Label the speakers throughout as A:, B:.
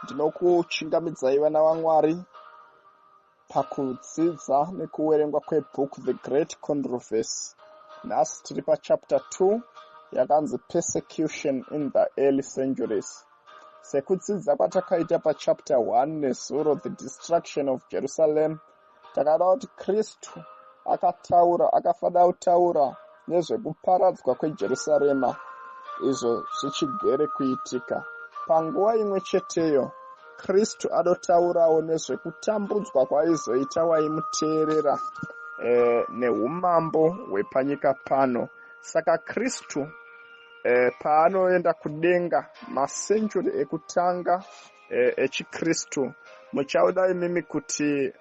A: Ndinokuchingamidzai, vana vaMwari, pakudzidza nekuverengwa kwebhuku The Great Controversy. Nhasi tiri pachapter 2 yakanzi Persecution in the Early Centuries. Sekudzidza kwatakaita pachapter 1 nezuro, The Destruction of Jerusalem, takada kuti Kristu akataura, akafanira kutaura nezvekuparadzwa kweJerusarema, izvo zvichigere kuitika. Panguva imwe cheteyo, Kristu anotaurawo nezvekutambudzwa kwaizoita waimuteerera neumambo hwepanyika pano. Saka Kristu paanoenda kudenga, masenchuri ekutanga echiKristu, muchauda imimi kuti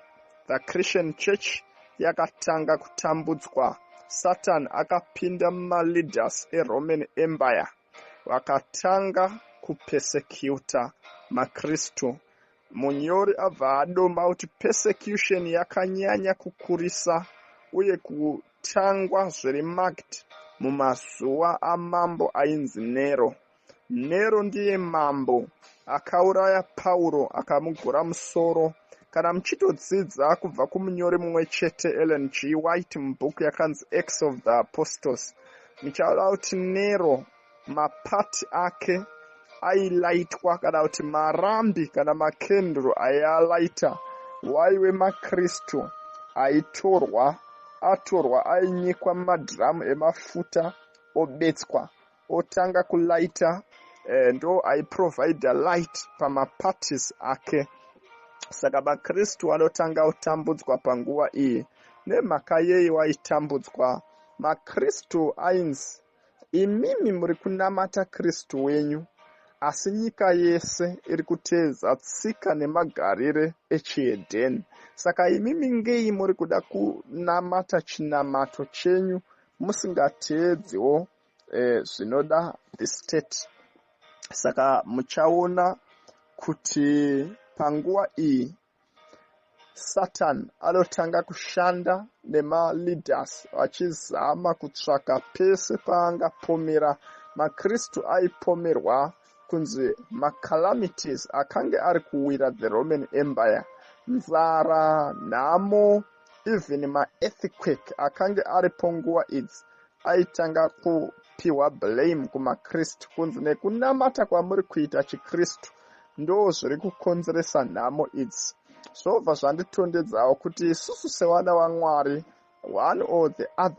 A: the Christian Church yakatanga kutambudzwa. Satan akapinda mumaleaders eRoman Empire, vakatanga kupersecuta maKristu. Munyori abva adoma kuti persecution yakanyanya kukurisa uye kutangwa zviri marked mumazuva amambo ainzi Nero. Nero ndiye mambo akauraya Pauro, akamugura musoro. Kana muchitodzidza kubva kumunyori mumwe chete, Ellen G. White, mubhuku yakanzi Acts of the Apostles, muchaona kuti Nero maparty ake ailaitwa, kana kuti marambi kana makenduru aialaita waive maKristu aitorwa, atorwa ainyikwa mumadhiramu emafuta, obetswa, otanga kulaita. Ndo aiprovida light pamaparties ake. Saka maKristu anotanga kutambudzwa panguva iyi. Nemhaka yei waitambudzwa maKristu? Ainzi, "Imimi muri kunamata Kristu wenyu, asi nyika yese iri kuteedza tsika nemagarire echihedheni. Saka imimi ngei muri kuda kunamata chinamato chenyu musingateedziwo zvinoda the state?" Saka muchaona kuti panguva iyi Satan anotanga kushanda nemaleaders vachizama kutsvaka pese paangapomera maKristu. Aipomerwa kunzi macalamities akanga ari kuwira the Roman Empire, nzara, nhamo, even maearthquake akanga aripo nguva idzi, aitanga kupiwa blame kumaKristu, kunzi nekunamata kwamuri kuita chiKristu ndo zviri kukonzeresa nhamo idzi. Zvobva zvanditondedzawo kuti isusu sevana vaMwari, one or the other